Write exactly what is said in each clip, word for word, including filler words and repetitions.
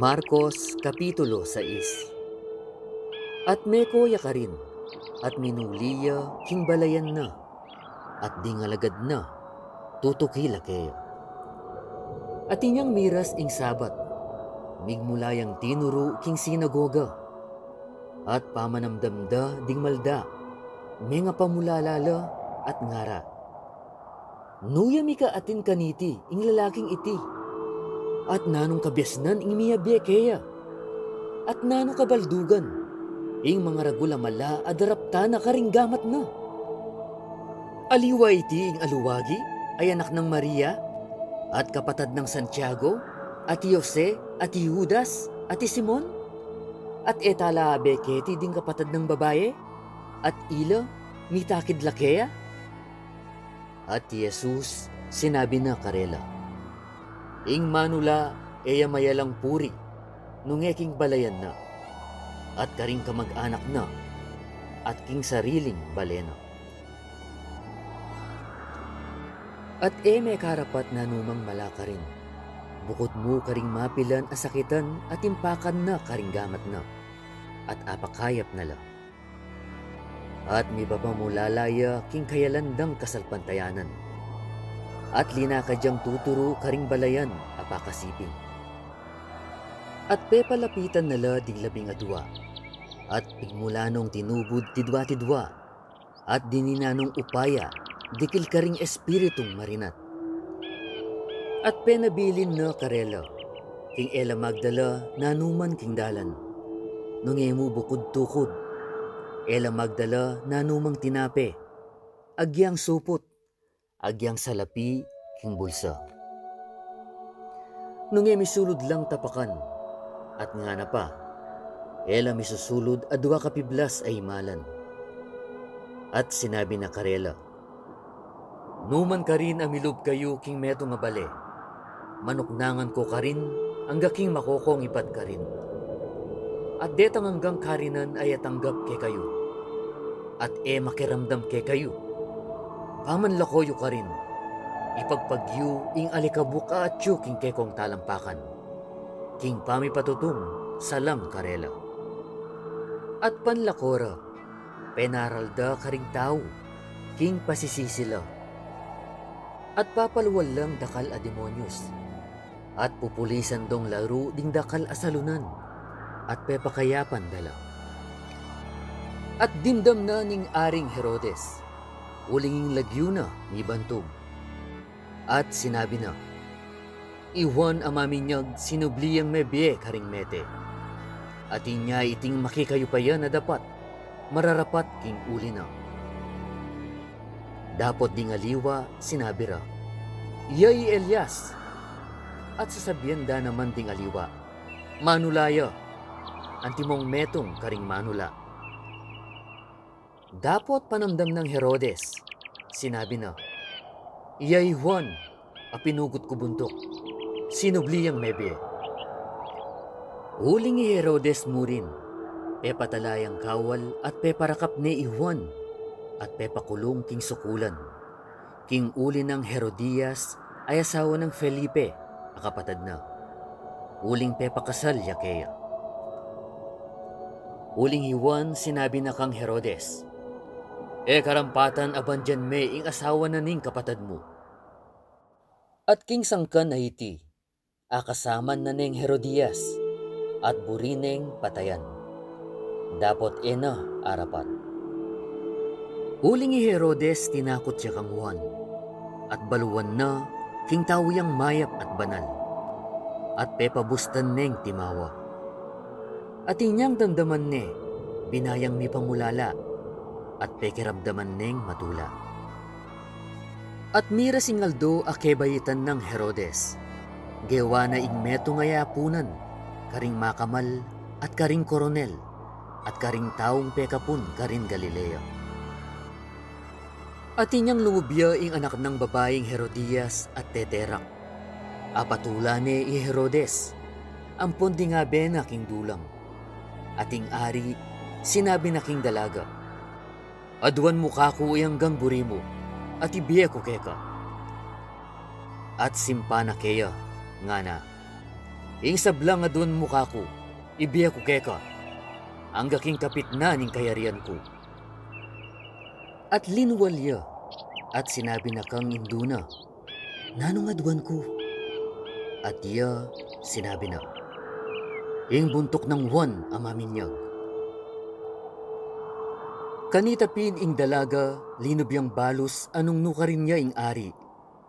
Marcos, Kapitulo sais. At meko ya karin, at minuli ya king balayan na, at ding alagad na tutuki la keya. At inyang miras ing Sabat, migmula yang tinuru king sinagoga, at pamanamdam da ding malda, mengapamulala la, at ngara, "Nu ya mikaatin kaniti ing lalaking iti? At nanung kabiasnan ing miyabie keya? At nanung kabaldugan ing mangaragul a mala a daraptan na karing gamat na? Aliwa iti ing aluwagi, ay anak nang Maria, at kapatad nang Santiago, at i Jose, at i Judas, at i Simon? At e ta la abe keti ding kapatad nang babaye? At ila, mitakid la keya?" At i Jesus, sinabi na karela, "Ing manula e ya mayalang puri, nung e king balayan na, at karing kamag-anak na, at king sariling bale na. At e mekarapat nanumang mala karin, bukud mu karing mapilan a sakitan a timpakan na karing gamat na, at apakayap na la." At mipapamulala ya king kayalan dang kasalpantayanan, at linakad yang tuturu karing balayan a pakasiping. At pepalapitan na la ding labing adua, at pigmula nong tinubud tidwa-tidwa, at dininan nong upaya dikil karing espiritung marinat. At penabilin na karela, king e la magdala nanuman king dalan, nung e mu bukud tukud, e la magdala nanumang tinape, agyang suput, agyang salapi king bulsa. Nung e misulud lang tapakan, at ngana pa, e la misusulud adua kapiblas a imalan. At sinabi na karela, "Numan karin a milub kayu king metung a bale, manuknangan ko karin angga king makokong ibat karin. At detang anggang karinan a e tanggap kekayu, at e makiramdam kekayu, pamanlako yu karin, ipagpag yu ing alikabuk a atyu king kekong talampakan, king pamipatutung salang karela." At panlako ra, penaral da karing tau king pasisisi la. At papalual lang dakal a demonyus, at pupulisan dong laru ding dakal a salunan, at pepakayapan da la. At dimdam na ning Aring Herodes, uling ing lagyu na mibantug. At sinabi na, "I Juan a Maminyag sinubli yang mebie karing mete. Atin ya iting makikayupayan a dapat mararapat king uli na." Dapot ding aliwa sinabi ra, "Iya i Elias." At sasabian da naman ding aliwa, "Manula ya, antimong metung karing manula." Dapot panamdam nang Herodes, sinabi na, "Iya i Juan a pinugut ku buntuk, sinubli yang mebie." Uling i Herodes murin, pepatala yang kawal at peparakap ne i Juan, at pepakulung king sukulan, king uli nang Herodias a asawa nang Felipe a kapatad na, uling pepakasal ya keya. Uling i Juan sinabi na kang Herodes, "E karampatan a bandian me ing asawa na ning kapatad mu." At king sangkan a iti, akasaman na neng Herodias, at buri neng patayan, dapot e na arapat. Uling i Herodes tinakut ya kang Juan, at baluan na king tau yang mayap at banal, at pepabustan neng timawa. At inyang damdaman ne, bina yang mipamulala, at pekiramdaman neng matula. At miras ing aldo a kebaitan nang Herodes, gewa na ing metung a yapunan karing makamal at karing koronel at karing taung pekapun karin Galilea. At inyang lungub ya ing anak nang babaing Herodias at teterak, apatula ne i Herodes, ampon dingabe na king dulang. At ing ari sinabi na king dalaga, "Aduan mu kaku ing anggang buri mu, at ibie ku keka." At simpa na keya, ngana, "Ing sablang adwan mu kaku, ibie ku keka, angga king kapit na ning kayarian ku." At linual ya, at sinabi na kang indu na, "Nanung adwan ku?" At iya sinabi na, "Ing buntuk nang Juan a Maminyag." Kanita pin ing dalaga linub yang balus a nung nukarin ya ing ari,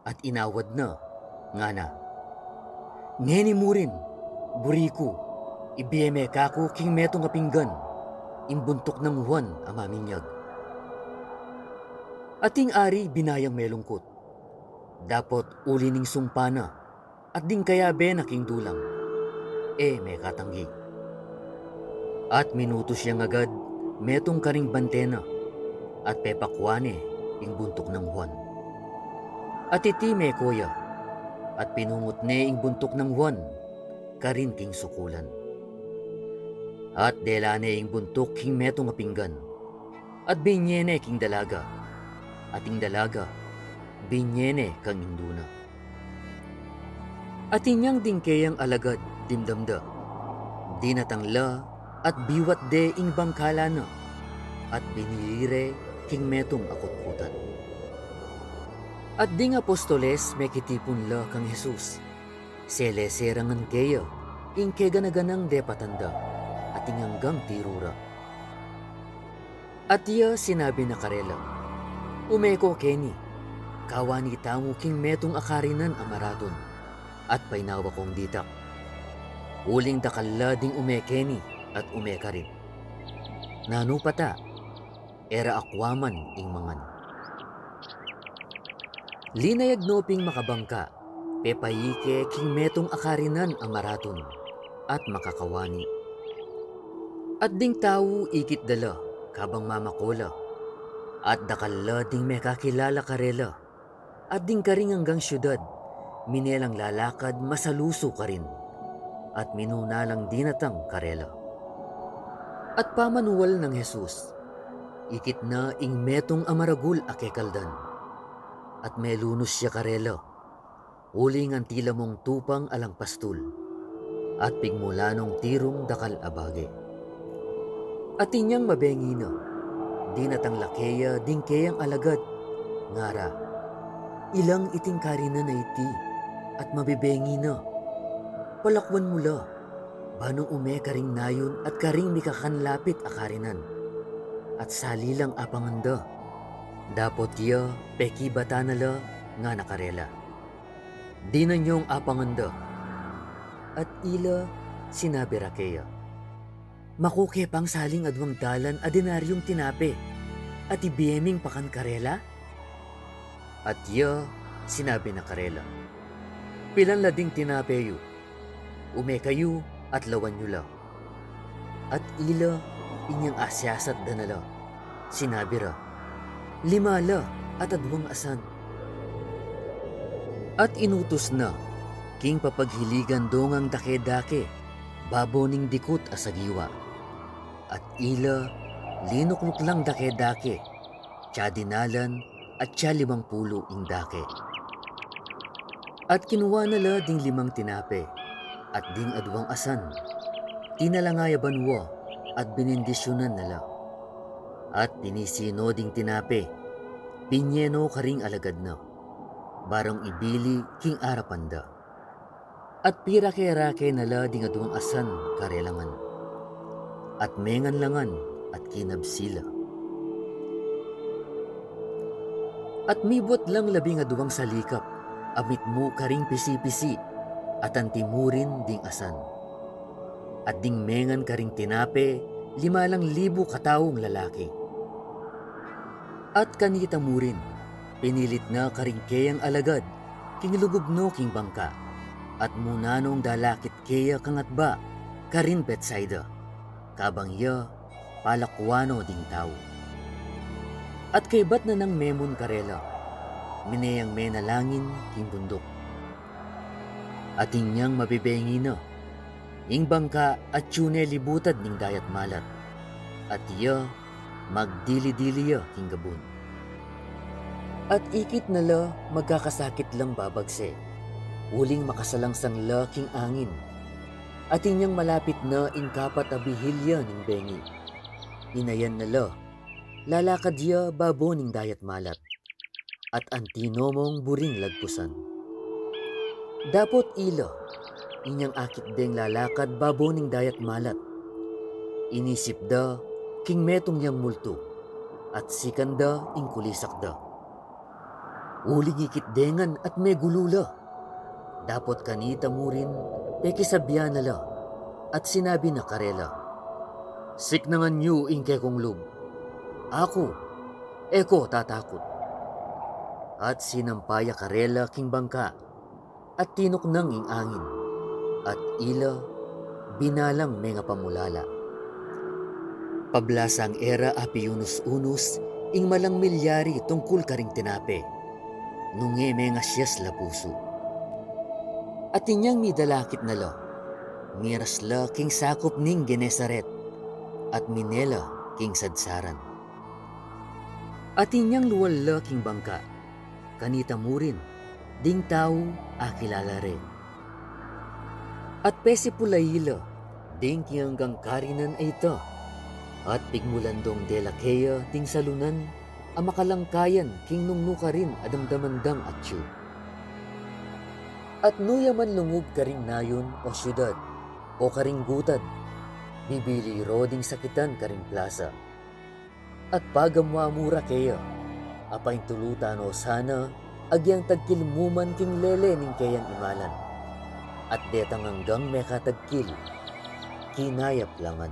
at inawad na, ngana, "Ngeni murin, buri ku, ibie me kaku king metung a pinggan ing buntuk nang Juan a Maminyag." At ing ari binayang melungkut, dapot uli ning sumpa na, at ding kayabe na king dulang, e mekatanggi. At minutus yang agad metung karing bante na, at pepakua ne ing buntuk nang Juan. At iti meko ya, at pinungut ne ing buntuk nang Juan karin king sukulan. At dela ne ing buntuk king metung a pinggan, at binye ne king dalaga, at ing dalaga binye ne kang indu na. At inyang ding keyang alagad dimdam da, dinatang la at biwat de ing bangkala na, at binili re king metung a kutkutan. At ding apostoles mekitipun la kang Jesus, sele-sele ngan keya ing kegana-ganang depatan da, at ing anggang tiru ra. At iya sinabi na karela, "Ume ko keni, kawani tamu king metung a karinan a maratun, at painawa kong ditak. Uling dakal la ding ume keni at ume karin. Nanu pa ta, e ra akua man ing mangan." Linayag no ping makabangka, pepayi ke king metung a karinan a maratun, at makakawani. At ding tau ikit da la kabang mamako la, at dakal la ding mekakilala karela, at ding karing anggang siudad mine lang lalakad masalusu karin, at minuna lang dinatang karela. At pamanual nang Jesus, ikit na ing metung a maragul a kekaldan, at melunus ya karela, uling anti la mung tupang alang pastul, at pigmula nong tirung dakal a bage. At inyang mabengi na, dinatang la keya ding keyang alagad, ngara, "Ilang iting karinan a iti, at mabebengi na. Palakuan mu la, ba nung ume karing nayun at karing mikakanlapit a karinan, at sali lang apangan da." Dapot iya pekibatan na la, ngana karela, "Dinan yong apangan da." At ila sinabi ra keya, "Maku ke pang saling adwang dalan a denaryung tinape, at ibie ming pakan karela?" At iya sinabi na karela, "Pilan la ding tinape yu? Ume kayu at lawan yu la." At ila inyang asiasat da na la, sinabi ra, "Lima la at adwang asan." At inutus na king papaghiligan dongang dake-dake babo ning dikut a sagiwa. At ila linukluk lang dake-dake, tsa dinalan at tsa limang pulu ing dake. At kinua na la ding limang tinape at ding adwang asan, tinala na ya banua at binindisyunan na la. At pinisi no ding tinape, pinye no karing alagad na, barang ibili king arapan da. At pirake-rake na la ding adwang asan karela ngan. At mengan la ngan at kinabsi la. At mibuat lang labing adwang salikap a mitmu karing pisi-pisi, at anti mu rin ding asan. At ding mengan karing tinape, lima lang libu kataung lalaki. At kanita mu rin, pinilit na karing keyang alagad king lugub no king bangka, at muna nong dalakit keya kangatba karin Betsaida, kabang ya palakwan no ding tau. At kaybat na nang memun karela, mine yang menalangin king bunduk. At inyang mabebengi na, ing bangka atyu ne libutad ning dayat malat, at iya magdili-dili ya king gabun. At ikit na la magkakasakit lang babagse, uling makasalangsang la king angin. At inyang malapit na ing kapat a bihil ya ning bengi, inayan na la, lalakad ya babo ning dayat malat, at antimo mung buring lagpusan. Dapot ila, inyang akit deng lalakad babo ning dayat malat, inisip da king metung yang multu, at sikan da ing kulisak da. Uling ikit de ngan at megulu la. Dapot kanita murin, pekisabyan na la, at sinabi na karela, "Siknangan yu ing kekong lub. Aku, e ko tatakut." At sinampa ya karela king bangka, at tinuknang ing angin, at ila binalang mengapamulala. Pablasang e ra apiunus-unus ing malang milyari tungkul karing tinape, nung e mengasyas la pusu. At inyang midalakit na la, miras la king sakup ning Genesaret, at mine la king sadsaran. At inyang lual la king bangka, kanita murin, ding tau akilala re. At pesipulayi la ding king anggang karinan a ita, at pigmulan dong dela keya ding salunan a makalangkayan king nung nukarin a damdaman dang atyu. At nu ya man lungub karing nayon o siudad, o karing gutad, bibili ro ding sakitan karing plasa. At pagamu-amu ra keya, apaintulutan no sana agyang tagkil mu man king lele ning keyang imalan. At detang anggang mekatagkil, kinayap la ngan.